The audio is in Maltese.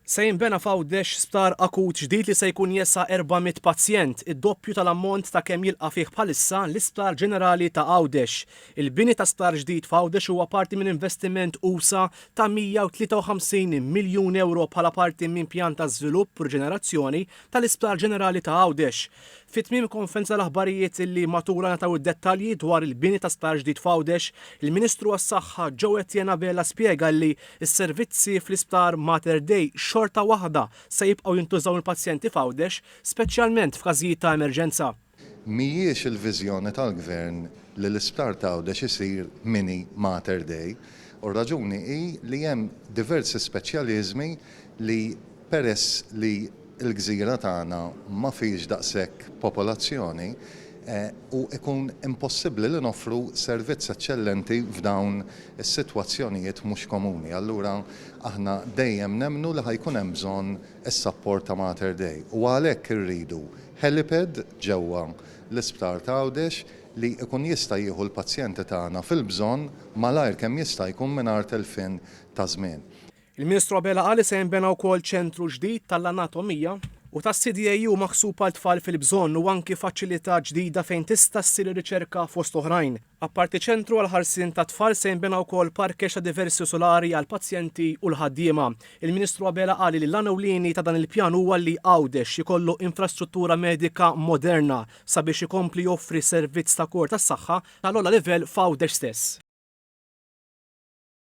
Se jinbena f'Għawdex sptar akut ġdid li se jkun jesa' 400 pazjent, id-doppju tal-ammont ta' kemm jilqa' fih bħalissa l-Isptar Ġenerali ta' Għawdex. Il-bini ta' sptar ġdid f'Għawdex huwa parti minn investiment usa' ta' 153 miljun ewro bħala parti minn pjan ta' żvilupp u riġenerazzjoni tal-Isptar Ġenerali ta' Għawdex. Fi tmiem konferenza tal-aħbarijiet li matulha ngħataw id-dettalji dwar il-bini ta' sptar ġdid f'Għawdex, il-Ministru għas-Saħħa Joe Etienne Abela spjega li s-servizzi fl-Isptar Mater Dei xorta waħda se jibqgħu jintużaw mill-pazjenti f'Għawdex, speċjalment f'każijiet ta' emerġenza. Mhijiex il-viżjoni tal-Gvern li l-Isptar t'Għawdex isir mini Mater Dei u r-raġuni hi li hemm diversi speċjaliżmi li peress li l-gżira tagħna ma fihiex daqshekk popolazzjoni u ikun impossibbli li noffru servizz eċċellenti f'dawn is-sitwazzjonijiet mhux komuni. Allura aħna dejjem nemmnu li ħa jkun hemm bżonn is-sapport ta' Mater Dei u għalhekk irridu helipad ġewwa l-Isptar t'Għawdex li jkun jista' jieħu l-pazjenti tagħna fil-bżonn malajr kemm jista' jkun mingħajr telfien ta' żmien. Il-Ministru Abela qal li se jinbena wkoll ċentru ġdid tal-anatomija u tas-CDAU maħsub għal tfal fil-bżonn u anki faċilità ġdida fejn tista' ssir ir-riċerka fost oħrajn. Apparti ċentru għall-ħarsien tat-tfal se jinbena wkoll parkeġġ ta' diversi sulari għall-pazjenti u l-ħaddiema. Il-Ministru Abela qal li l-għan ewlieni ta' dan il-pjan huwa li Għawdex ikollu infrastruttura medika moderna sabiex ikompli joffri servizz ta' kura tas-saħħa tal-ogħla livell f'Għawdex stess.